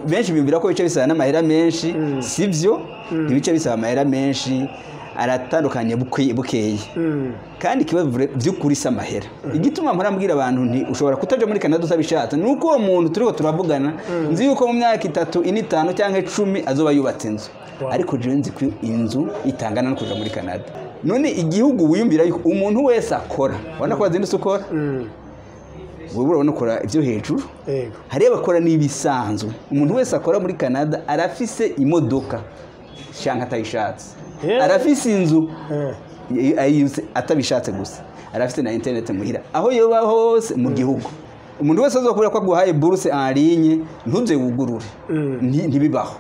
Benshi biyumvira ko bice bisaba n'amahera menshi, sivyo? Ntibice bisaba amahera menshi, aratandukanye bukeye. Kandi ikibazo vy'ukuri si amahera. Igituma mpora mbwira abantu nti ushobora kutaja muri Canada utabishatse, nuko uwo muntu turiko turavugana nzi yuko mu myaka 3, 4, 5 cyangwa 10 azoba yubatse inzu. Ariko jewe nzi ko inzu itangana no kuja muri Canada. None igihugu wiyumvira yuko umuntu wese akora, ubona ko wazindutse ukora, wewe urabona ukora ivyo hejuru. Hariyo abakora n'ibisanzwe. Umuntu wese akora muri Canada arafise imodoka canke atayishatse, arafise inzu atabishatse gusa, arafise na internet muhira aho yoba hose mu gihugu. Umuntu wese azokubwira ko aguhaye bourse en ligne ntuze wugurure, ntibibaho.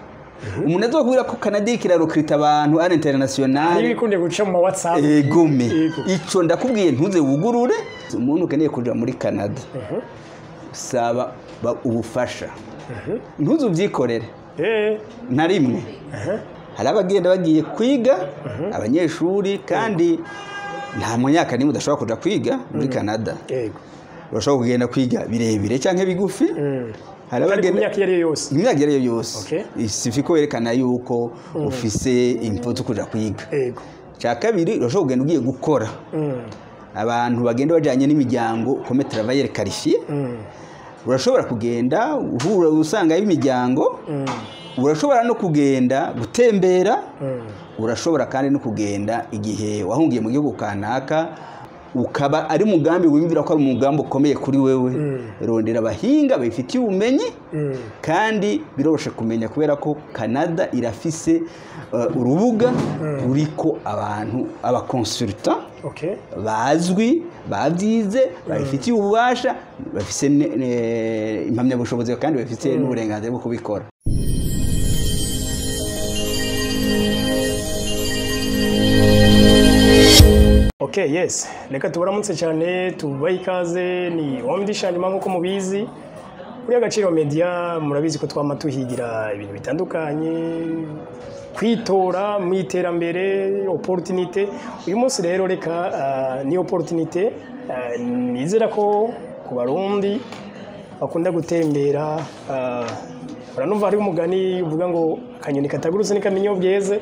Umuntu azokubwira ko Canada ikirarokrita abantu ari international ntibikunde guca mu WhatsApp. Egome, ico ndakubwiye ntuze wugurure. Umuntu ukeneye kuja muri Canada saba ubufasha, ntuze ubyikorere na rimwe. Hari abagenda bagiye kwiga, abanyeshuri, kandi nta munyaka nimwe udashobora kuja kwiga muri Canada. Urashobora kugenda kwiga birebire canke bigufi. Hari abagenda imyaka iyo ari yo yose. Imyaka iyo ari yo yose. Isifi ko werekana yuko ufise imvo zo kuja kwiga. Cya kabiri, urashobora kugenda ugiye gukora. Abantu bagenda bajanye n'imiryango comme travailleur qualifié. Urashobora kugenda uhura usanga imiryango. Urashobora no kugenda gutembera. Urashobora kandi no kugenda igihe wahungiye mu gihugu kanaka, ukaba ari mugambi wiyumvira ko ari umugambi ukomeye kuri wewe. Rondera abahinga babifitiye ubumenyi, kandi biroroshe kumenya kubera ko Canada irafise urubuga ruriko abantu abaconsultant bazwi, babyize, babifitiye ububasha, bafise impamyabushobozi kandi bafise n'uburenganzira bwo kubikora. Okay, yes. Reka tubaramutse cyane, tubahe ikaze. Ni Wamdisha nyuma nkuko mubizi. Kuri Agaciro Media murabizi ko twama tuhigira ibintu bitandukanye, kwitora mu iterambere, opportunité. Uyu munsi rero reka ni opportunité, nizera ko ku Barundi bakunda gutembera. Uranumva hari umugani uvuga ngo akanyoni katagurutse nikamenya iyo bweze.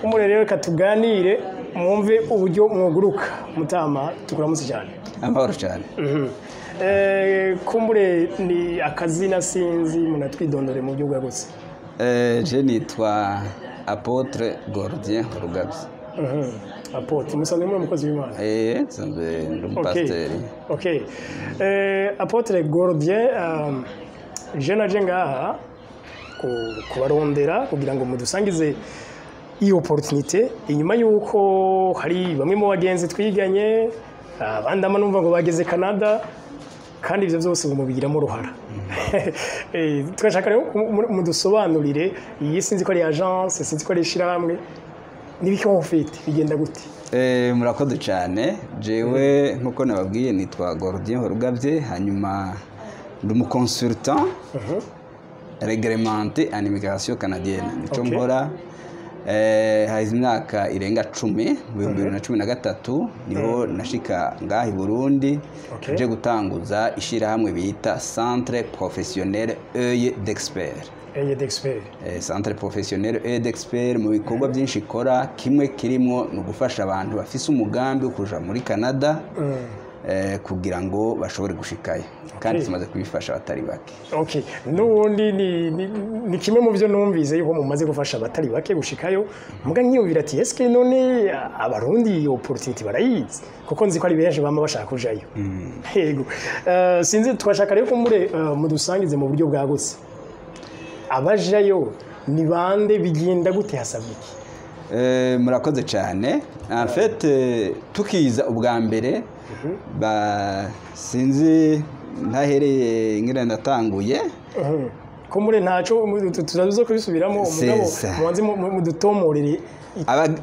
Umure rero reka tuganire mwumve uburyo mwoguruka. Mutama, tukuramutse cyane. Amahoro cyane. Kumbure ni akazina sinzi, munatwidondore mu buryo bwagutse. Je nitwa Apotre Gordien Rugabye. Apotre, musanzwe muri umukozi w'Imana? Nsanzwe ndi umupasiteri. Okay. Apotre Gordien, je naje ngaha kubarondera kugira ngo mudusangize iyi opportunité, inyuma yuko hari bamwe mu bagenzi twiganye, abandi ama numva ngo bageze Canada, kandi ivyo byose ngo mubigiramo uruhara. Twashaka rero mudusobanurire iyi, sinzi ko ari agence, sinzi ko ari ishiramwe, nibiki mufite, bigenda gute? Murakoze cyane. Jewe nkuko nababwiye nitwa Gordien Rugabye, hanyuma ndi umu consultant réglementé en immigration canadienne. Nico nkora. Haize imyaka irenga 10, mu 2013 niho nashika ngaha i Burundi, nje gutanguza ishirahamwe bita Centre Professionnel Œil d'Expert. Œil d'Expert. Centre Professionnel Œil d'Expert mu bikorwa byinshi ikora, kimwe kirimo no gufasha abantu bafise umugambi wo kuja muri Canada, kugira ngo bashobore gushikayo. Kandi tumaze kubifasha abatari bake. Okay. Nubundi ni kimwe mu byo numvise yuko mumaze gufasha abatari bake gushikayo. Muga nkiyumvira ati eske none abarundi opportunity barayizi, kuko nzi ko ari benshi bama bashaka kujayo. Yego. Sinzi, twashaka rero ko mure mudusangize mu buryo bwagutse. Abajayo ni bande, bigenda gute, hasabwa iki? Murakoze cyane. En fait, tukiza ubwa mbere, sinzi ntahereye ngira ndatanguye. Ko muri ntaco turaza kubisubiramo, umugabo mubanze mudutomorere.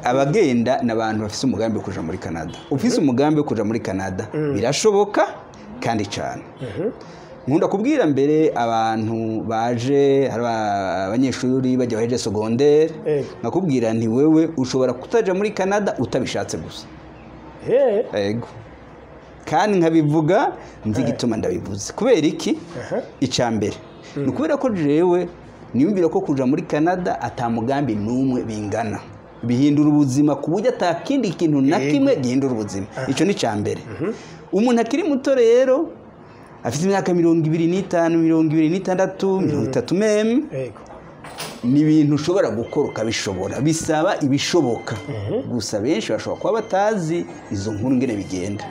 Abagenda n'abantu bafise umugambi wo kuja muri Canada. Ufise umugambi wo kuja muri Canada birashoboka kandi cyane. Nkunda kubwira mbere abantu baje, hari abanyeshuri bajya baheje secondaire, nakubwira nti wewe ushobora kutaja muri Canada utabishatse gusa. Yego. Kandi nkabivuga nzi igituma ndabivuze. Kubera iki? Icya mbere ni ukubera ko jewe Niyumvira ko kuja muri Canada atamugambi n'umwe bingana, bihindura ubuzima ku buryo atakindi kintu na kimwe gihindura ubuzima. Ico ni ca mbere. Umuntu akiri muto rero afite imyaka 25, 26, 30 meme, ni ibintu ushobora gukora ukabishobora, bisaba ibishoboka. Gusa benshi bashobora kuba batazi izo nkuru ngene bigenda.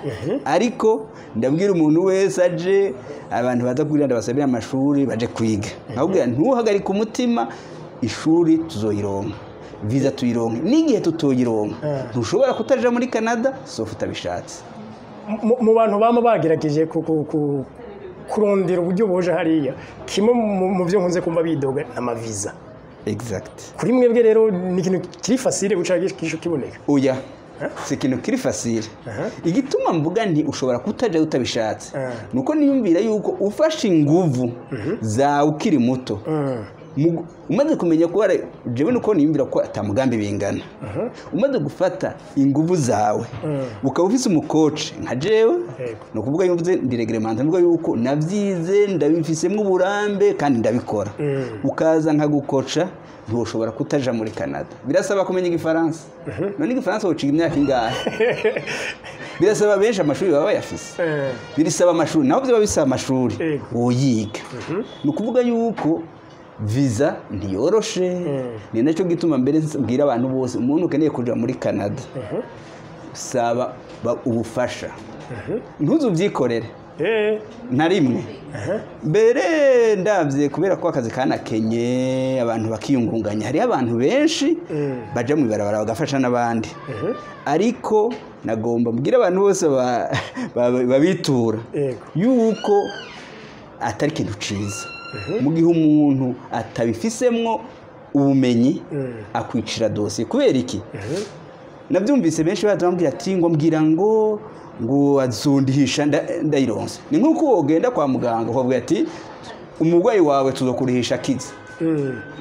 Ariko ndabwira umuntu wese aje, abantu baza kugira ndabasabira amashuri baje kwiga, nkabwira ntuhagarike umutima, ishuri tuzoyironka, visa tuyironke, n'igihe tutoyironka ntushobora kutaja muri Canada sofa utabishatse. Mu bantu bama bagerageje kurondera uburyo boje hariya, kimwe mu byo nkunze kumva bidoga n'amaviza. Exact. Kuri mwebwe rero ni ikintu kiri facile guca gisho kiboneka? Oya, si ikintu kiri facile. Igituma mvuga nti ushobora kutaja utabishatse, nuko niyumvira yuko ufashe inguvu zawe ukiri muto, umaze kumenya ko jewe nuko niyumvira ko atamugambi bingana, umaze gufata inguvu zawe ukaba ufise umukoci nka jewe, ni ukuvuga yumvuze ndi reglement, mvuga yuko navyize ndabifisemo uburambe kandi ndabikora, ukaza nka gukoca, ntushobora kutaja muri Canada. Birasaba kumenya igifaransa. None igifaransa wociga imyaka ingahe? Birasaba benshi amashuri baba bayafise. Birasaba amashuri, naho byaba bisaba amashuri woyiga. Ni ukuvuga yuko visa ntiyoroshe. Ni nacyo gituma mbere mbwira abantu bose, umuntu ukeneye kuja muri Canada saba ubufasha, ntuzubyikorere na rimwe. Mbere ndavye kubera ko akazi kanakenye abantu bakiyungunganya, hari abantu benshi baja mu ibarabara bagafasha n'abandi, ariko nagomba mbwira abantu bose babitura yuko atari ikintu ciza. Mu gihe umuntu atabifisemwo ubumenyi akwicira dosiye. Kubera iki? Nabyumvise benshi batambwira ati ngo mbwira ngo azundihisha ndayironse. Ni nkuko wogenda kwa muganga ukavuga ati umurwayi wawe tuzokurihisha akize,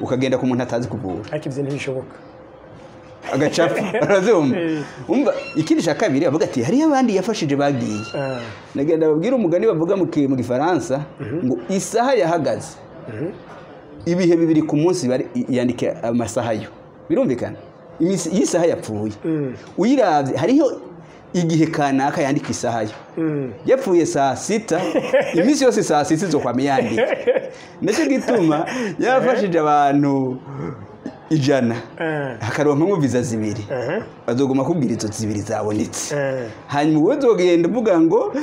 ukagenda ku muntu atazi kuvura. Ariko ivyo ntibishoboka, agacapfa. Urazumva? Umva ikindi cya kabiri avuga ati hariyo abandi yafashije bagiye. Nagenda babwira umugani bavuga mu Gifaransa ngo isaha yahagaze ibihe bibiri ku munsi bari yandike amasaha yo. Birumvikana? Iyi saha yapfuye uyiravye hariho igihe kanaka yandika isaha yo. Yapfuye saa 6, iminsi yose saa 6 izokwama yandika. Nacyo gituma yafashije abantu 100 hakaronka viza 2, bazoguma kubwira izo 2 zabonetse. Hanyuma wowe uzogenda uvuga ngo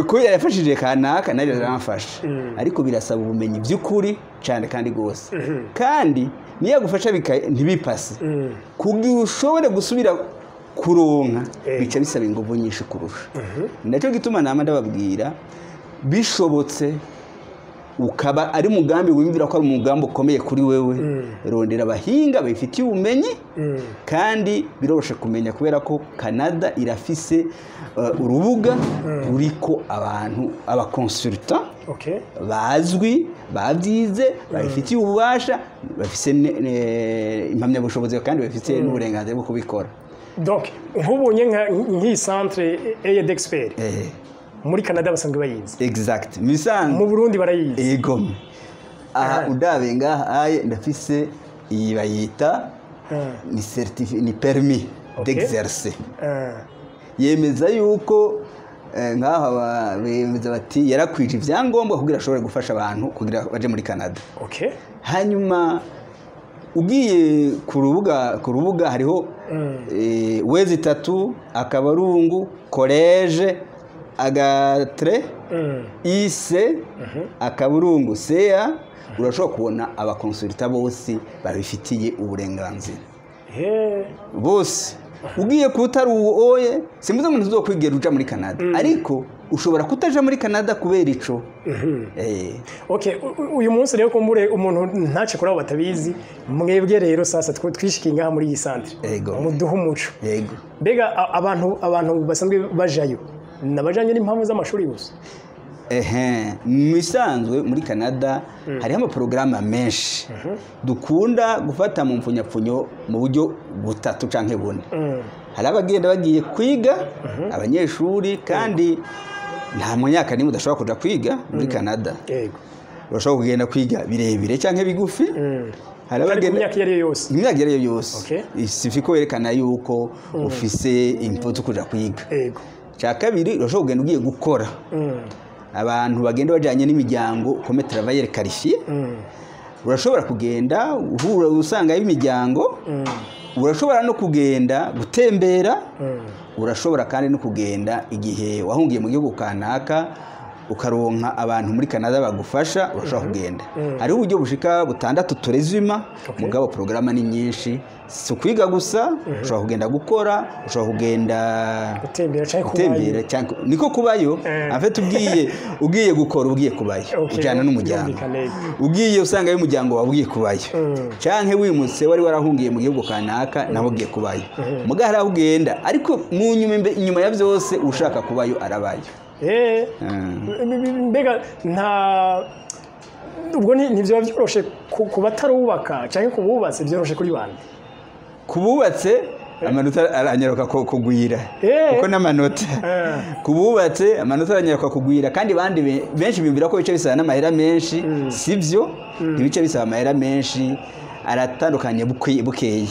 ko yafashije kanaka naje aramfasha. Ariko birasaba ubumenyi by'ukuri cyane kandi gose. Kandi niyo yagufasha ntibipase, kugira ushobore gusubira kuronka bica bisaba inguvu nyinshi kurusha. Nacyo gituma nama ndababwira, bishobotse ukaba ari mugambi wimvira ko ari umugambi ukomeye kuri wewe, rondera abahinga babifitiye ubumenyi. Kandi biroroshe kumenya kubera ko Canada irafise urubuga ruriko abantu abaconsultant bazwi, babyize, babifitiye ububasha, bafise impamyabushobozi kandi bafite n'uburenganzira bwo kubikora. Donc nk'ubonye nk'iyi centre Aide d'expert muri Canada basanzwe bayizi. Exact. Misanzwe mu Burundi barayizi. Ego. Aha udabe ngaha aye ndafise iyi bayita ni certificat, ni permis d'exercer. Yemeza yuko ngaha bemeza bati yarakwije ivyangombwa kugira ashobore gufasha abantu kugira baje muri Canada. Hanyuma ugiye ku rubuga hariho wezi 3 akabarungu college agatre IC akaburungu CA, urashobora kubona abakonsulta bose babifitiye uburenganzira bose. Ugiye kutari uwoye simbuze ngo ntuzokwigera uja muri Canada, ariko ushobora kutaja muri Canada kubera ico. Okay, uyu munsi rero kumbure umuntu ntace kuri abo batabizi, mwebwe rero sasa twishikiye ngaha muri iyi centre muduhe umuco. Yego. Mbega abantu basanzwe bajayo nabajanye n'impamvu z'amashuri gusa? Misanzwe muri Canada hariho amaprograma menshi dukunda gufata mu mfunyapfunyo mu buryo butatu canke bune. Hari abagenda bagiye kwiga abanyeshuri, kandi nta munyaka nimwe udashobora kuja kwiga muri Canada. Urashobora kugenda kwiga birebire cyangwa bigufi. Hari Kandi ku abagenda myaka iyo ari yo yose? Imyaka iyo ari yo yose. Isifi ko werekana yuko ufise imvo zo kuja kwiga. Cya kabiri, urashobora kugenda ugiye gukora. Abantu bagenda bajanye n'imiryango comme travailleur qualifié. Urashobora kugenda uhura usangayo imiryango. Urashobora no kugenda gutembera. Urashobora kandi no kugenda igihe wahungiye mu gihugu kanaka, ukaronka abantu muri Canada bagufasha, urashobora kugenda. Hariho uburyo bushika butandatu turezima. Mugabo porogaramu ni nyinshi, si ukwiga gusa. Ushobora kugenda gukora, ushobora kugenda gutembera cyangwa kubayo. Gutembera cyangwa niko kubayo. En fait, ugiye gukora, ugiye kubayo, ujyana n'umuryango. Birumvikana. Ugiye usangayo umuryango wawe, ugiye kubayo, canke wimutse wari warahungiye mu gihugu kanaka, naho ugiye kubayo. Muga hari aho ugenda, ariko mu nyuma, inyuma ya byose, ushaka kubayo arabayo. Mbega nta ubwo ntibyaba byoroshe ku batarubaka cyangwa ku bubatse? Byoroshe kuri bande? Ku bubatse amanota aranyaruka kugwira. Kuko n'amanota ku bubatse, amanota aranyaruka kugwira. Kandi bandi benshi biyumvira ko bice bisaba n'amahera menshi. Sibyo, ntibice bisaba amahera menshi, aratandukanye bukeye.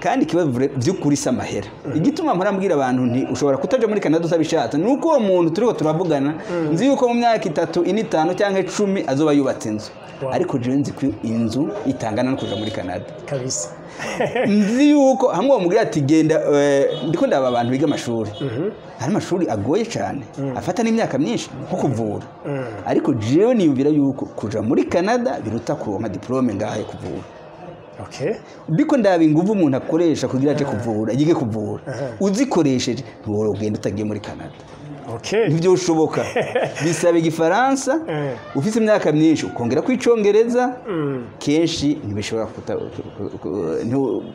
Kandi ikibazo by'ukuri si amahera. Igituma mpora mbwira abantu nti ushobora kutaja muri Canada utabishatse, ni uko uwo muntu turiko turavugana, nzi yuko mu myaka 3, 4, 5 cyangwa 10 azoba yubatse inzu. Ariko jewe nzi ko inzu itangana no kuja muri Canada. Nzi yuko hamwe bamubwira ati genda, ndiko ndaba abantu biga amashuri, hari amashuri agoye cyane afata n'imyaka myinshi nko kuvura, ariko jewe niyumvira yuko kuja muri Canada biruta kuronka diplôme ngaha yo kuvura. Ndiko ndaba inguvu umuntu akoresha kugira aje kuvura, yige kuvura, uzikoresheje ntiworogenda utagiye muri Canada. Ntibyoshoboka, bisaba igifaransa ufite imyaka myinshi, ukongera kwicongereza. Kenshi ntibishobora kuta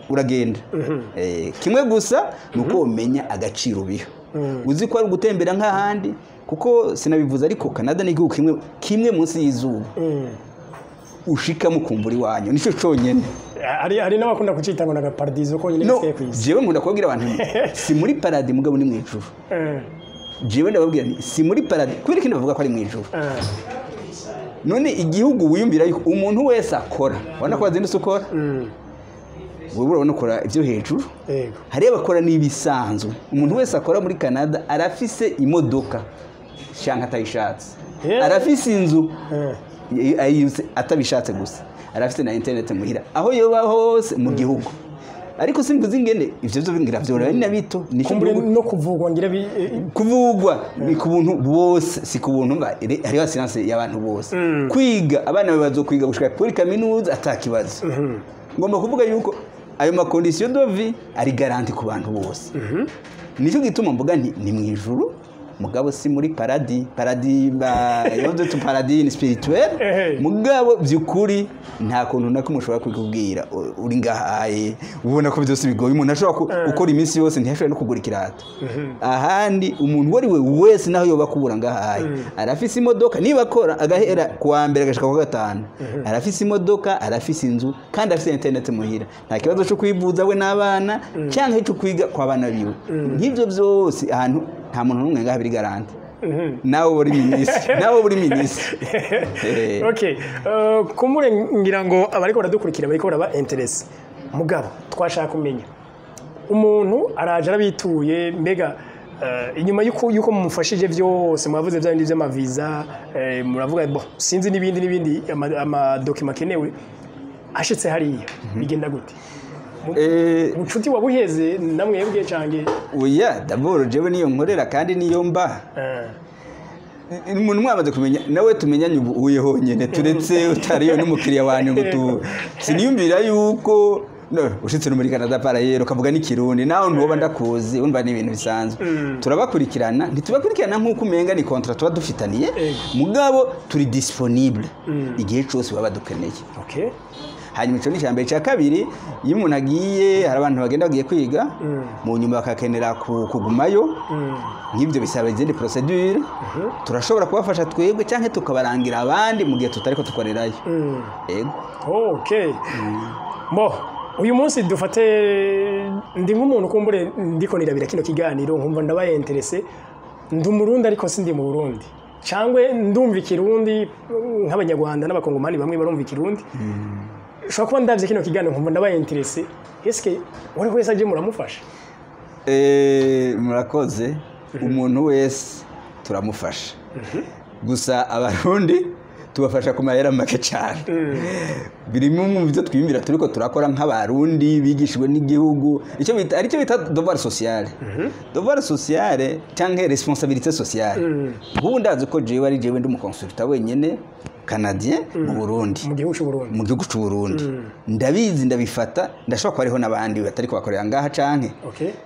uragenda. Kimwe gusa ni uko umenya agaciro ubiha, uzi ko ari ugutembera nk'ahandi, kuko sinabivuze, ariko Canada ni igihugu kimwe kimwe munsi y'izuba ushikamo ukumbura iwanyu, nicyo cyonyine. Hari n'abakunda kucita ngo ni agaparadizo konyine No, gasigaye ku isi. Jewe nkunda kubabwira abantu nti si muri paradis, mugabo ni mu ijuru. Jewe ndababwira nti si muri paradis. Kubera ikindi bavuga ko ari mu ijuru, none igihugu wiyumvira yuko umuntu wese akora, ubona ko wazindutse ukora, wowe urabona ukora ibyo hejuru. Hariyo abakora n'ibisanzwe. Umuntu wese akora muri Canada arafise imodoka cyangwa atayishatse, arafise inzu atabishatse gusa, arafise na internet muhira aho yoba hose mu gihugu. Ariko simvuze ingene ivyo byo ngira vyora ari na bito. Nico Kumbure gihugu no kuvugwa ngira kuvugwa ni ku buntu bose, si ku buntu mba hariho assurance y'abantu bose. Kwiga, abana bawe bazokwiga gushika kuri kaminuza atakibazo. Ngomba kuvuga yuko ayo ma conditions de vie ari garanties ku bantu bose. Nicyo gituma mvuga nti ni mu ijuru, mugabo si muri paradis. Paradis ba yondo tu paradis ni spirituel. Mugabo byukuri nta kuntu na kumwe ushobora kubikubwira uri ngahaye ubona ko byose bigoye. Umuntu ashobora gukora iminsi yose ntiyashobora no kugura ikirato. Ahandi umuntu uwo ari we wese, naho yoba kubura ngahaye, arafise imodoka niba akora agahera kuwa mbere agashika kuwa gatanu, arafise imodoka, arafise inzu, kandi afise internet muhira. Nta kibazo cyo kwivuza we n'abana cyangwa cyo kwiga kw'abana biwe. Nk'ibyo byose ahantu nta muntu n'umwe ngaha biri garanti, nawe uri minisitiri, nawe uri minisitiri. Okay. Kumbure ngira ngo abariko baradukurikira bariko baraba intéressés, mugabo twashaka kumenya, umuntu araje arabituye, mbega inyuma yuko mumufashije byose, mwavuze bya bindi by'amaviza, muravuga bo sinzi n'ibindi n'ibindi, ama documents akenewe, ashitse hariya bigenda gute? Ubucuti wabuheze namwebwe cange? Oya, d'abord jewe niyo nkorera kandi niyo mba. Umuntu mwamaze kumenya nawe tumenyanye ubu uye honyene, turetse utariyo n'umukiriya wanyu ngo tu siniyumvira yuko no ushitse no muri Canada parayero ukavuga n'ikirundi nawe ntuba ndakuzi, umva ni ibintu bisanzwe. Turabakurikirana, ntitubakurikirana nk'uko umenga ni contrat tuba dufitaniye, mugabo turi disponible igihe cyose baba dukeneye. Hanyuma ico ni icya mbere. Icya kabiri, iyo umuntu agiye, hari abantu bagenda bagiye kwiga, mu nyuma bakakenera kugumayo. Nk'ibyo bisaba izindi procédure. Turashobora kubafasha twebwe cyangwa tukabarangira abandi mu gihe tutariko tukorerayo. Yego. Okay. Bo, uyu munsi dufate ndi nk'umuntu kumbure ndiko nirabira kino kiganiro, nkumva ndabaye intéressé, ndi umurundi ariko sindi mu Burundi. Cyangwa ndumva ikirundi nk'abanyarwanda n'abakongomani bamwe barumva ikirundi. Ushobora kuba ndavye kino kiganiro nkumva ndabaye intéressé. Eske uri wese aje muramufasha? Murakoze. Umuntu wese turamufasha, gusa abarundi tubafasha ku mahera make cyane. Birimo mu byo twiyumvira turiko turakora nk'abarundi bigishijwe n'igihugu, icyo bita, aricyo bita devoir social, devoir social cyangwa responsabilité sociale. Ubu ndazi ko jewe ari jewe ndi umu consultant wenyene canadien mu Burundi. Mu gihugu cy'u Burundi. Mu gihugu cy'u Burundi, ndabizi, ndabifata. Ndashobora kuba hariho n'abandi batari kubakorera ngaha canke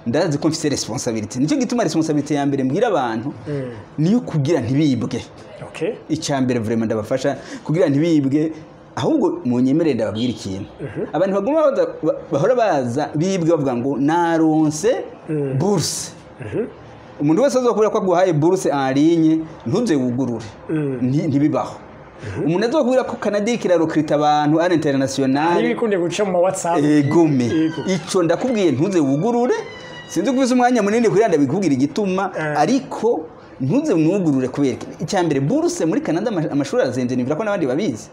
ndazi ko mfise responsabilité. Nicyo gituma responsabilité ya mbere mbwira abantu niyo kugira ntibibwe. Icya mbere vraiment ndabafasha kugira ntibibwe. Ahubwo munyemerere ndababwira ikintu: abantu baguma bahora baza bibwe bavuga ngo naronse bourse. Umuntu wese azokubwira ko aguhaye bourse en ligne, ntuze wugurure. Ntibibaho. Umuntu azokubwira ko Canada irarecruta abantu à l'international, Niba ikunde guca mu ma WhatsApp. Egome. Yego. Ico ndakubwiye, ntuze wugurure. Sinzi ko ufise umwanya munini kugira ndabikubwira igituma, ariko ntuze mwugurure. Kubera iki? Icya mbere, bourse muri Canada, amashuri arazimvye, nivira ko n'abandi babizi.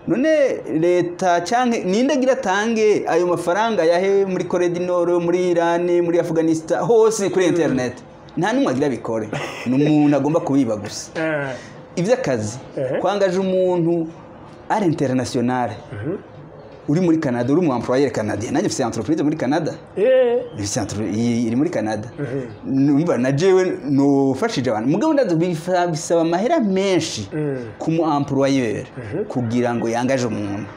None leta canke ninde agira atange ayo mafaranga yahe muri Corée du Nord, muri Iran, muri Afghanistan, hose kuri internet? Nta n'umwe agira bikore, ni umuntu agomba kubiba gusa. Iby'akazi, kwangaje umuntu ari international uri muri Canada, uri mu employeur canadien. Nanjye mfise entreprise muri Canada. Mfise iri muri Canada. Numva na jewe nofashije abantu, mugabo ndazi bisaba amahera menshi ku mu employeur kugira ngo yangaje umuntu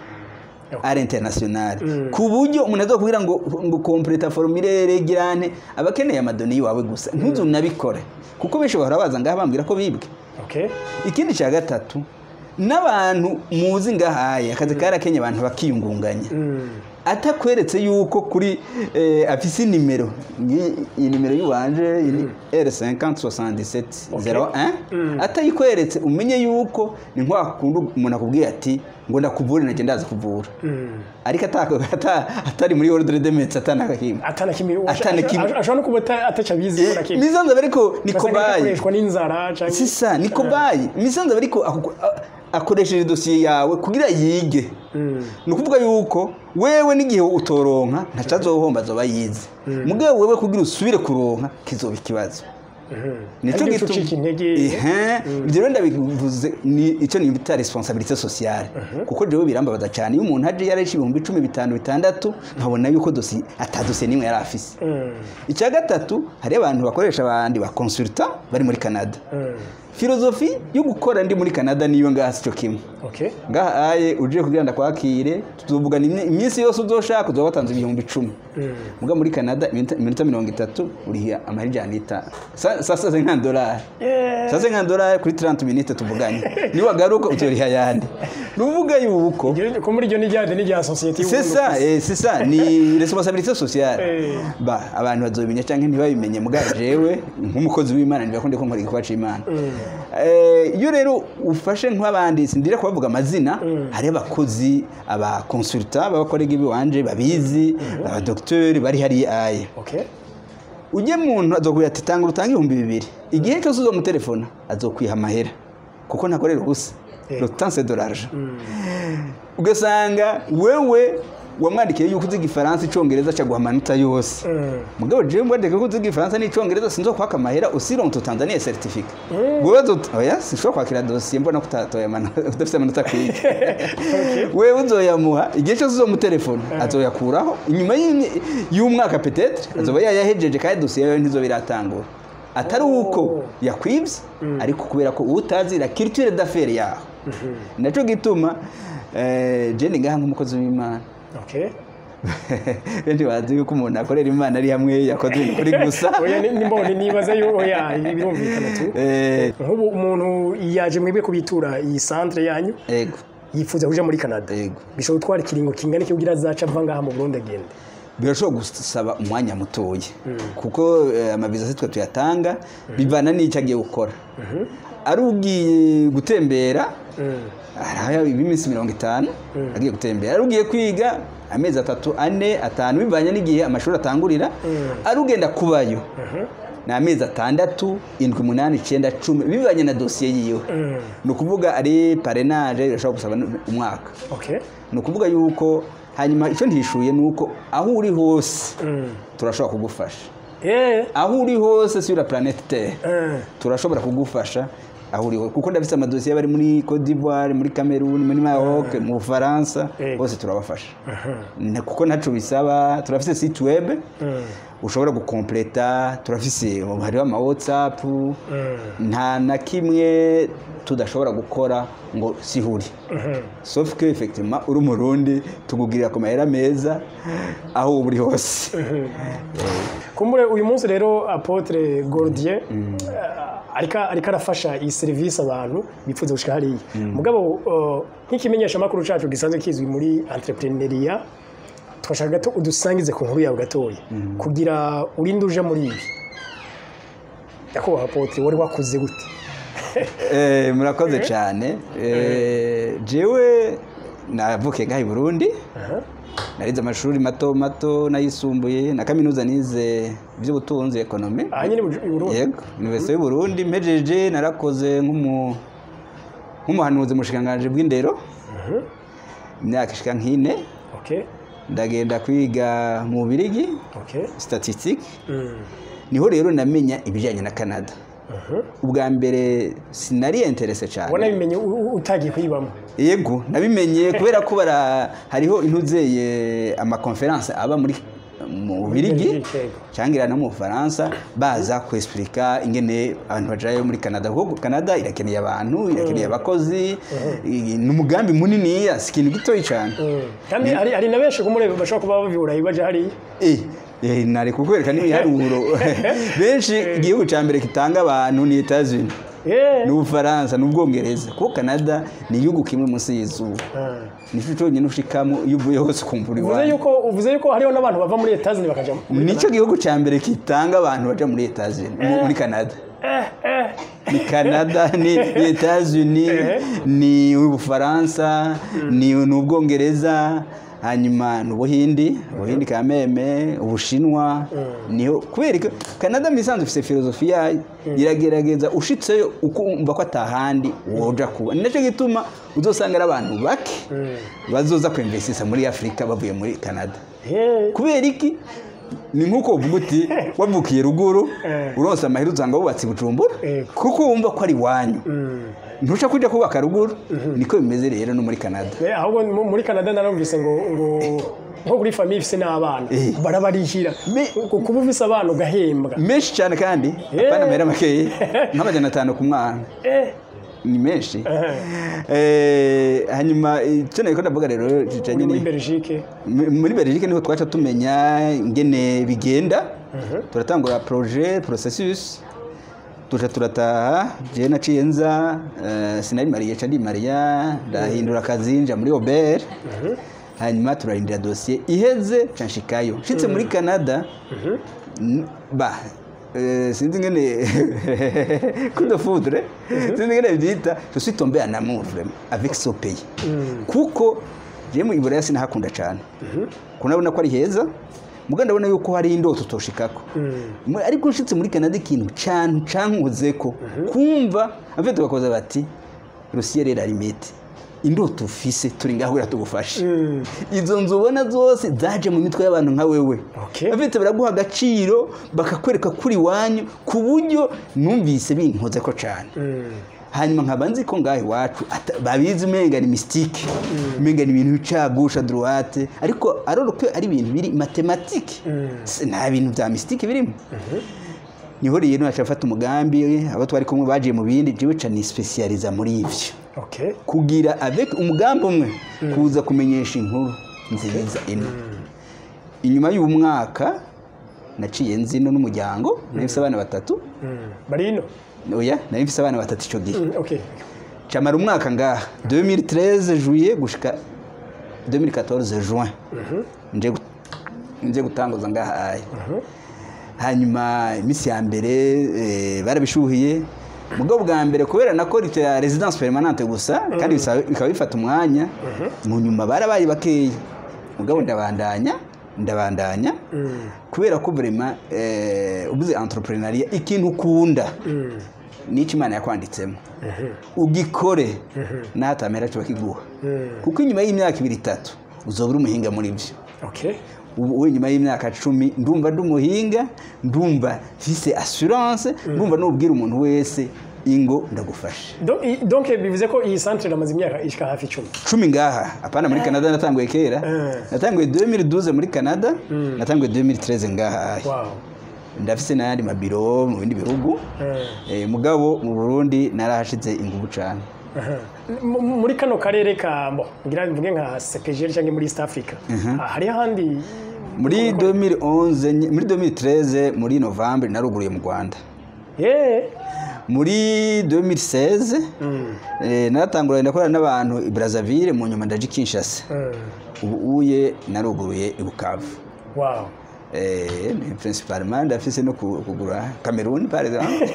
ari international, ku buryo umuntu azokubwira ngo complète formulaire girane, aba akeneye ama données iwawe gusa. Ntuzunabikore, kuko benshi bahora baza ngaha bambwira ko bibwe. Ikindi cya gatatu, n'abantu muzi ngahaye akazi karakenye, abantu bakiyungunganya. Atakweretse yuko kuri afise nimero, iyi nimero y'uwanje, iyi ni R50 67 01, atayikweretse, umenye yuko ni nka kundi umuntu akubwiye ati ngo ndakuvure, nanjye ndaza kuvura, ariko atari muri ordre de médecins, atanakakimwe. Atana kimwe. Atana kimwe. Ashobora no kuba ataca abizi ko na kimwe. Misanze ariko ni Ugasanga cobaye. akoreshwa n'inzara canke C'est ça, ni cobaye. Misanze ariko akoresheje dosiye yawe kugira yige. Ni ukuvuga yuko wewe n'igihe utoronka ntaco azohomba, azoba yize. Mugabo wewe kugira usubire kuronka kizoba ikibazo. Nico Aribyo gituma ucika intege. Ehe, ibyo rero ndabivuze, ni icyo nita responsabilité sociale, kuko jewe birambabaza cyane iyo umuntu aje yarishe 10,000, 5, 6, nkabona yuko dossier ata dosiye nimwe yari afise. Icya gatatu, hari abantu bakoresha abandi ba consultant bari muri Canada. Philosophie yo gukora ndi muri Canada niyo ngaha sico kimwe. Ngaha aye uje kugira ndakwakire, tuzovugana iminsi yose uzoshaka, uzoba watanze 10,000. Muga muri Canada iminota 30 uriha amahera 150, $150. $150 kuri 30 minutes tuvuganye. Niwagaruka uzoriha ayandi. Nuvuga yuko Ko muri iryo ni rya deni rya société. C'est ça, c'est ça, ni responsabilité sociale. Ba abantu bazobimenya canke ntibabimenye, muga jewe nk'umukozi w'Imana ntibakunde ko nkora igikorwa c'Imana. Iyo rero ufashe nk'abandi, sindira kubavuga amazina, hari abakozi, aba consultant b'aba collègues biwanje babizi, aba docteur bari hari aye. Ujye muntu azokubwira ati tanga, utange 2000. Igihe cyose uzomutelefona azokwiha amahera, kuko ntakorera ubusa. Le temps, c'est de l'argent. Ugasanga wewe wamwandikiye yuko uzi igifaransa, icongereza, acaguha amanota yose. Mugabo jewe mbandika ko uzi igifaransa n'icongereza, sinzokwaka amahera usironto Tanzania certificat. Wewe oya, sinshobora kwakira dosiye mbona ko utatoye amanota, udafite amanota akwiye. Wewe uzoyamuha igihe cyose uzomutelefona, azoyakuraho inyuma y'umwaka, peut-être azoba yayahejeje, kandi dosiye yawe ntizoba iratangura. Atari uko yakwibye, ariko kubera ko utazi la culture d'affaires yaho. Naco gituma je ni ngaha nk'umukozi w'Imana. Benshi bazi yuko umuntu akorera Imana ari hamwe yakoze ibintu kuri gusa. Oya, ni mbone nibaza yo, oya, birumvikana tu. Nk'ubu umuntu yaje mwebwe kubitura iyi centre yanyu, yifuza kuja muri Canada, bishobora gutwara ikiringo kingana iki kugira azaca ava ngaha mu Burundi agende? Birashobora gusaba umwanya mutoya, kuko ama visa si twe tuyatanga, bivana n'icyo agiye gukora. Ari ugiye gutembera, hari iminsi 50 agiye gutembera. Ari ugiye kwiga, amezi 3, 4, 5, bivanye n'igihe amashuri atangurira. Ari ugenda kubayo. Ni amezi 6, 7, 8, 9, 10 bivanye na dosiye yiwe. Ni ukuvuga ari parrainage irashobora gusaba umwaka. Ni ukuvuga yuko hanyuma icyo ntishuye ni uko aho uri hose turashobora kugufasha. Aho uri hose sur la planète Terre turashobora kugufasha aho uri hose, kuko ndafise amadosiye bari muri Côte d'Ivoire, muri Cameroon, muri Maroc, mu Bufaransa, hose turabafasha. Kuko ntaco bisaba, turafise site web ushobora gukompleta, turafise hariho ama WhatsApp, nta na kimwe tudashobora gukora ngo sihuri. Sauf que effectivement uri Umurundi tugugirira ku mahera meza aho uri hose. Kumbure uyu munsi rero Apôtre Gordien ariko arafasha iyi serivisi abantu bifuza gushika hariya. Mugabo nk'ikimenyesha makuru cacu gisanzwe kizwi muri entrepreneuriat, twashaka gato udusangize ku nkuru yawe gatoya kugira urinde uje muri ibi. Nyakubahwa Apôtre, wari wakuze gute? Murakoze cyane. Jewe navukiye ngaha i Burundi. Narize amashuri mato mato n'ayisumbuye na kaminuza, nize iby'ubutunzi, économie. Aha nyine i Burundi? Yego, Université y'u Burundi. Mpejeje narakoze nk'umuhanuzi mu bushikiranganji bw'indero imyaka ishika nk'ine. Ndagenda kwiga mu Bubirigi statistique. Niho rero namenya ibijyanye na Canada. Ubwa mbere sinari intéressé cyane. Wanabimenye utagiye kuyibamo? Yego, nabimenye kubera ko bara hariho intuzeye ama conférences aba muri mu Bubirigi Belgique, yego. cyangwa no mu Bufaransa, baza kwesplika ingene abantu bajayo muri Canada, kuko Canada irakeneye abantu, irakeneye abakozi, ni umugambi munini, si ikintu gitoyi cyane. Kandi hari na benshi kumureba bashobora kuba bava i Burayi baja hariya. Nari kukwereka n'ibiharuro benshi. Igihugu cya mbere kitanga abantu ni Etats-Unis, n'Ubufaransa n'Ubwongereza, kuko Canada ni igihugu kimwe munsi y'izuba, nicyo cyonyine ushikamo iyo uvuye hose ukumva uri Uvuze iwanyu. yuko uvuze yuko hariho n'abantu bava muri Etats-Unis bakaja muri Nicyo gihugu cya mbere kitanga abantu baja muri Etats-Unis, muri Canada. Ni Canada, ni Etats-Unis, ni Ubufaransa, ni Ubwongereza, hanyuma ni Ubuhindi, Ubuhindi kameme, Ubushinwa. Niho kubera ko Canada mu isanzwe ifise philosophie yayo, iragerageza ushitseyo ukumva ko atahandi woja kuba. Ni nacyo gituma uzosanga ari abantu bake bazoza kwinvestisa muri Afurika bavuye muri Canada. Kubera iki? Ni nk'uko uvuga uti wavukiye ruguru, uronse amahera usanga wubatse i Bujumbura, kuko wumva ko ari iwanyu, ntuca kuja kubaka ruguru. Niko bimeze rero no muri Canada. Ahubwo muri Canada narumvise ngo nko kuri famille ifise n'abana barabarihira. Kuba ufise abana ugahembwa. Menshi cyane kandi, apana amahera makeyi, nka 500 ku mwana. Ni menshi. Hanyuma icyo nariko ndavuga rero kijanye Muri Belgique? Muri Belgique niho twaca tumenya ingene bigenda, turatangura projet, processus, tuca turataha. Je naciye nza, sinari mariye, ca ndimariya, ndahindura akazi, nja muri Aubert, hanyuma turarindira dossier iheze, ca nshikayo. Nshitse muri Canada, ba sinzi ngene coup de foudre, sinzi ngene byita, je suis tombé en amour vraiment avec ce pays, kuko je mu Iburaya sinahakunda cyane, kunabona ko ari heza, muga ndabona yuko hari indoto toshikako. Ariko nshitse muri Canada, ikintu cyane cankozeko kumva afite tugakoza bati Rusiya rero limite indoto ufise, turi ngaho kugira tugufashe. Izo nzu ubona zose zaje mu mitwe y'abantu nka wewe. Afite baraguha agaciro, bakakwereka kuri wanyu, ku buryo numvise binkozeko cyane. Hanyuma nkaba nzi ko ngaho iwacu babizi umenga ni mystique, umenga ni ibintu bica gauche à droite, ariko alors que ari ibintu biri mathématique, nta bintu bya mystique birimo. Niho rero naca mfata umugambi, abo twari kumwe bagiye mu bindi, jewe ca ni spécialisa muri ivyo kugira avec umugambi umwe, kuza kumenyesha inkuru nziza ino. Inyuma y'umwaka naciye nzino n'umuryango, nari mfise abana batatu. Bari ino? Oya, nari mfise abana batatu ico gihe. Camara umwaka ngaha 2013 juillet gushika 2014 juin, nje gutanguza ngaha aya. Hanyuma iminsi ya mbere barabishuhiye, mugabo bwa mbere kubera nakora icyo ya résidence permanente gusa, kandi bikaba bifata umwanya, mu nyuma barabaye bakeya, mugabo ndabandanya. Ndabandanya kubera ko vraiment ubuze entrepreneuriat, ikintu ukunda nico Imana yakwanditsemo, ugikore n'atamera cyo bakiguha, kuko inyuma y'imyaka 2 3 uzobura umuhinga muri byo. Ubu inyuma y'imyaka 10 ndumva ndi umuhinga, ndumva mfise assurance, ndumva nubwira umuntu wese ingo ndagufasha. Donc bivuze ko iyi centre iramaze imyaka ishika hafi 10. 10 ngaha, apana muri Canada natanguye kera. Natanguye 2012 muri Canada, natanguye 2013 ngaha. Wow. Ndafise n'ayandi mabiro mu bindi bihugu. Mugabo mu Burundi narahashize ingubu cyane. Muri kano karere ka ngira mvuge nka CPGL cyangwa muri East Africa, hari ahandi? Muri 2011, muri 2013 muri Novembre naruguruye mu Rwanda. Muri 2016 naratanguranye ndakorana n'abantu i Brazzaville, mu nyuma ndaje Kinshasa. Ubu uye naruguruye i Bukavu. Wow. Principalement ndafise no kugura Cameroon par exemple,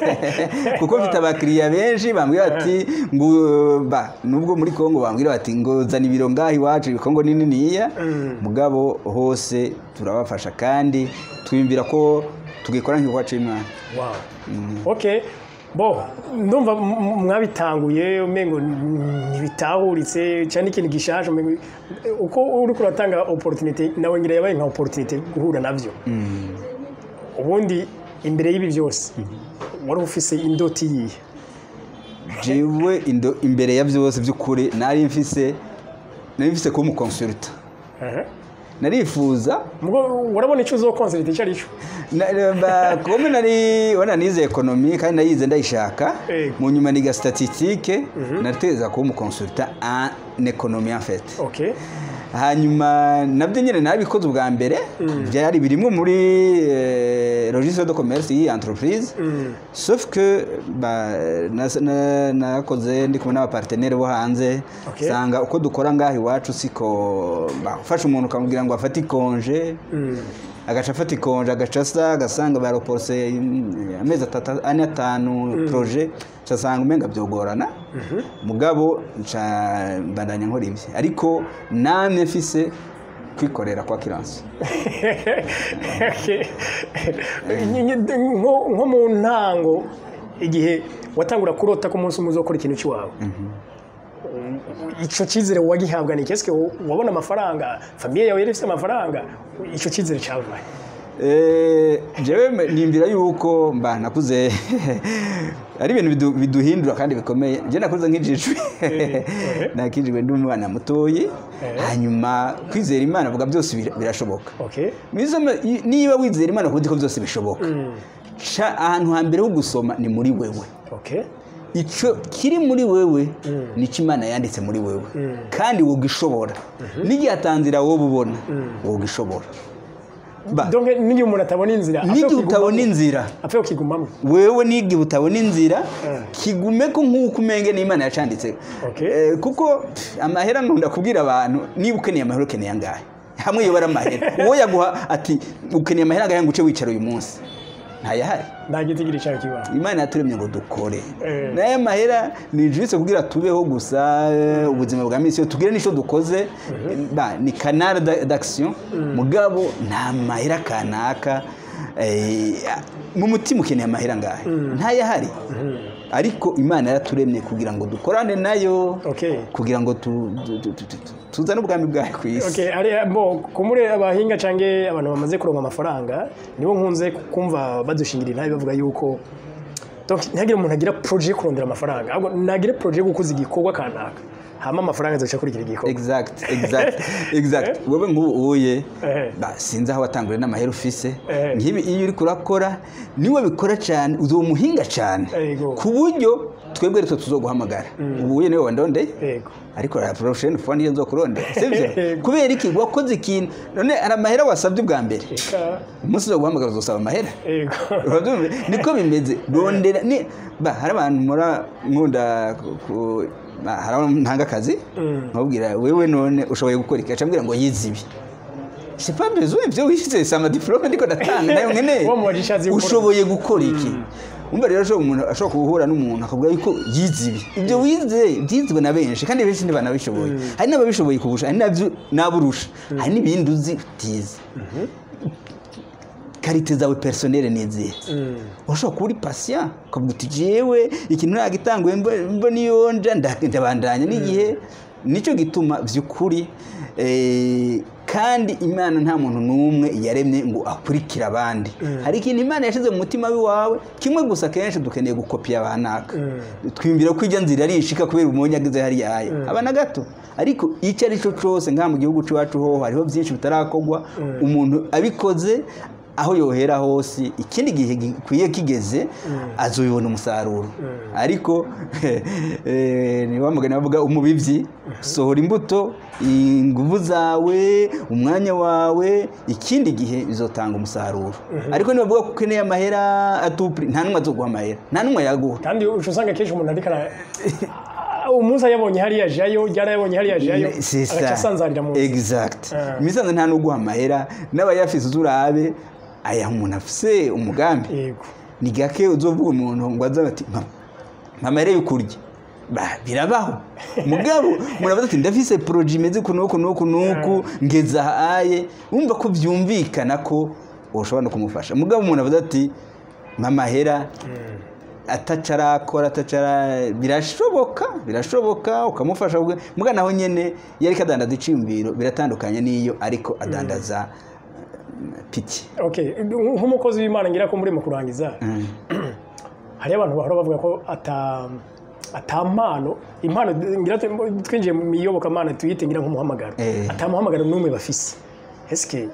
kuko mfite abakiriya benshi bambwira bati ngo ba nubwo muri Kongo bambwira bati ngo zana ibiro ngaho iwacu, Kongo ni niniya, mugabo hose turabafasha kandi twiyumvira ko tugikora nk'ikwacu Imana. Wow. Okay. Bo ndumva mwabitanguye umengo ntibitahuritse cyane, ikintu gishaje uko uri kuratanga opportunity nawe ngira yabaye nka opportunity guhura navyo. Ubundi imbere y'ibi byose wari ufise indoti yihe? Jewe imbere ya byose by'ukuri nari mfise kuba umu consultant. Narifuza. Urabona icyo uzokonsulta icyo ari cyo? Comme nari wana nize economie kandi nayize ndayishaka, mu nyuma niga statistique, nateza kuba umu consultant en économie en fait. Hanyuma nabyo nyine nabikoze ubwa mbere, byari birimo muri registre de commerce y'iyi entreprise, sauf que nakoze ndi kumwe n'abapartenaire bo hanze, sanga uko dukora ngaho iwacu siko ufasha umuntu ukamubwira ngo afate ikonje, agaca afata ikonje, agaca asa agasanga baroporse amezi 3 4 5 projet, nsanga umenga byogorana. Mugabo nca mbandanya nkora ibye, ariko namwe mfise kwikorera kwa kiranse. Nko mu ntango igihe watangura kurota ko umunsi umwe uzokora ikintu cy'iwawe, ico cyizere wagihabwa ni qu'est-ce que wabona amafaranga, famille yawe yari ifite amafaranga, ico cyizere cyabaye? Jewe nimbira yuko mba nakuze ari ibintu biduhindura kandi bikomeye. Je nakuze nk'ijijwe, nakijijwe ndi umwana mutoyi, hanyuma kwizera Imana vuga byose birashoboka. Niba wizera Imana kuko ko byose bishoboka, ahantu hambere ho gusoma ni muri wewe. Ico kiri muri wewe nico Imana yanditse muri wewe, kandi wogishobora. N'igihe atanzira wowe ubona wogishobora. Donc n'igihe umuntu atabona inzira, n'igihe utabona inzira apfe ukigumamo wewe, n'igihe utabona inzira kigume ko nk'uko umenge n'Imana yacanditse. Kuko amahera nkunda kubwira abantu, niba ukeneye amahera ukeneye angahe, hamwe yobara amahera uwo yaguha ati ukeneye amahera angahe ngo uce wicara uyu munsi, ntayahari. Nta giti cyawe kiba. Imana yaturemye ngo dukore. Naye mahera ni juste kugira tubeho gusa ubuzima bwa misi yo tugire nico dukoze, ni canal d'action. Mugabo nta mahera kanaka mu mutima ukeneye amahera ngahe, ntayahari. Ariko Imana yaraturemye kugira ngo dukorane nayo, kugira ngo tuzane ubwami bwayo ku isi. Kumure abahinga canke abantu bamaze kuronka amafaranga nibo nkunze kumva badushingira intabe bavuga yuko donc ntihagire umuntu agira projet yo kurondera amafaranga, ahubwo nagire projet yo gukuza igikorwa kanaka, hama amafaranga azoca kurikira igikorwa. Exact. Wewe nk'ubu uye sinzi aho watanguriye n'amahera ufise, nk'ibi iyo uri kurakora niwe bikora cyane uzomuhinga cyane ku buryo twebwe rero tuzoguhamagara. Ubu uye niwe wandondeye, ariko la prochaine fois niyo nzokurondera, sivyo? Kubera iki wakoze ikintu none ari amahera wasabye ubwa mbere, umunsi uzoguhamagara uzosaba amahera. Niko bimeze. Rondera ni hari abantu mura nkunda hari ntanga akazi nkabwira wewe none ushoboye gukora iki, acambwira ngo yize ibi. C'est pas besoin ibyo wize, sama diplome ndiko ndatanga nayo nkeneye. Ushoboye gukora iki? Umva rero umuntu ashobora guhura n'umuntu akavuga yuko yize ibi, ibyo wize byizwe na benshi kandi benshi ntibanabishoboye, hari n'ababishoboye kurusha, hari n'aburusha, hari n'ibindi uzi utize. Qualités zawe personnelles ni izihe? Ushobora kuba uri patient, ukavuga uti jewe ikintu nagitanguye mbona iyo nja ndabandanya n'igihe. Nicyo gituma by'ukuri kandi Imana nta muntu n'umwe yaremye ngo akurikire abandi. Hari ikintu Imana yashyize mu mutima wawe kimwe gusa. Kenshi dukeneye gukopiya abanaka, twiyumvira ko ijya nzira ari ishika kubera umunye ageze hariya aya abana gato. Ariko icyo ari cyo cyose, nka mu gihugu cyacu ho hariho byinshi bitarakorwa. Umuntu abikoze aho yohera hose, ikindi gihe gikwiye kigeze azobibona umusaruro. Ariko ni wa mugani bavuga, umubivyi sohora imbuto, inguvu zawe, umwanya wawe, ikindi gihe bizotanga umusaruro. Ariko niba bavuga ko ukeneye amahera atupri, nta n'umwe azoguha amahera, nta n'umwe yaguha. Kandi uca usanga kenshi umuntu ariko umunsi ayabonye hariya jayo, yarayabonye hariya jayo, C'est ça. agaca asanzarira mu nzu. Exact. Imisanzu nta n'uguha amahera, n'abayafise uzurabe aya umuntu afise umugambi. Ni gake uzovuga umuntu ngo aze ati mpa amahera yo kurya. Birabaho, mugabo umuntu avuga ati ndafise projet imeze uku n'uku n'uku n'uku, ngeze aha aye, wumva ko byumvikana ko ushobora no kumufasha. Mugabo umuntu avuga ati mpa amahera, atacarakora, atacara, birashoboka ukamufasha. Muga naho nyene iyo ariko adandaza iciyumviro biratandukanye n'iyo ariko adandaza piki. Okay, nk'umukozi w'Imana, ngira ko muri mu kurangiza, hariyo abantu bahora bavuga ko ata mpano, impano ngira twinjiye mu iyobokamana tuyite ngira nk'umuhamagaro, ata muhamagaro n'umwe bafise. Eske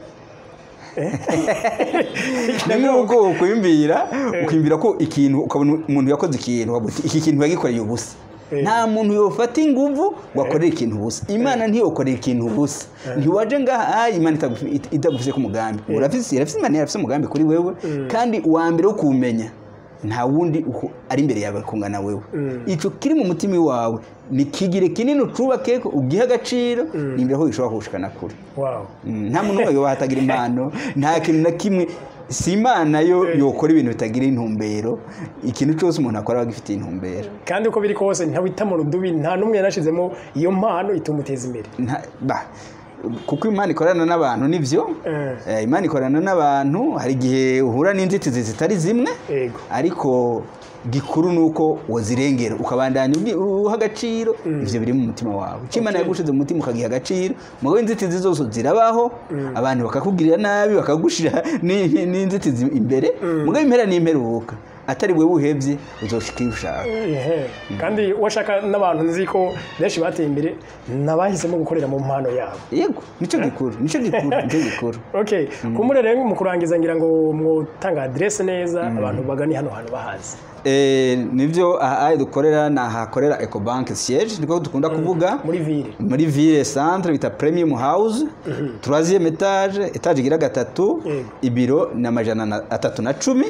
Ni nk'uko ukwiyumvira ko ikintu, ukabona umuntu yakoze ikintu, ukavuga uti iki kintu yagikoreye ubusa. Nta muntu yofata inguvu ngo akorere ikintu ubusa. Imana ntiyokorera ikintu ubusa. Ntiwaje ngaha Imana itagufise ku mugambi. Urafise, Imana irafise umugambi kuri wewe, kandi uwa mbere wo kuwumenya nta wundi ari imbere yawe kungana wewe. Ico kiri mu mutima wawe ni kigire kinini, ucubake ko ugihe agaciro, nimbere ko gishobora kugushikana kure. Nta muntu n'umwe yoba atagira impano, nta kintu na kimwe. Si Imana yo yokora ibintu bitagira intumbero. Ikintu cyose umuntu akora aba agifitiye intumbero. Kandi uko biri kose ntawita mu rudubi, nta n'umwe yanashizemo iyo mpano itumuteza imbere. Kuko Imana ikorana n'abantu, nivyo. Imana ikorana n'abantu, hari igihe uhura n'inzitizi zitari zimwe, ariko gikuru nuko wazirengera ukabandanya uha agaciro ivyo biri mu mutima wawe. Icyo Imana yagushize mu mutima ukagiha agaciro. Mugabo inzitizi zose zirabaho, abantu bakakugirira nabi, bakagushira n'inzitizi imbere, mugabo impera n'imperuka atari wewe uhevye, uzoshika iyo ushaka. Ehe. Kandi washaka n'abantu nzi ko benshi bateye imbere n'abahisemo gukorera mu mpano yabo. Yego, nico gikuru, nico gikuru, nico gikuru. Okay, kumure rero mu kurangiza ngira ngo mwotanga adresse neza, abantu bagani hano hantu bahazi. Nivyo, aha dukorera ni ahakorera Ecobank siège, niko dukunda kuvuga. Muri ville. Muri ville centre, bita Premium House, troisième étage, étage igira gatatu. Ibiro ni 310.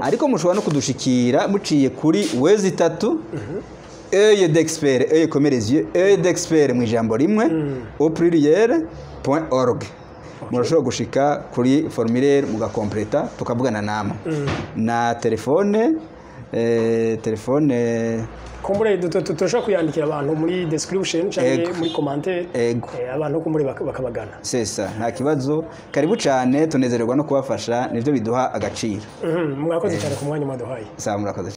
Ariko mushobora no kudushikira muciye kuri wezi itatu œil d'expert, œil comme les yeux, œil d'expert mu ijambo rimwe au pluriel point org. Murashobora gushika kuri formulaire mugakompleta, tukavugana namwe na telefone. Kumbure turashobora kuyandikira abantu muri description cyangwa muri commentaire. Abantu kumbure bakabagana. C'est ça, nta kibazo, karibu cyane, tunezererwa no kubafasha, nivyo biduha agaciro. Mwakoze cyane ku mwanya mwaduhaye. Sawa, murakoze.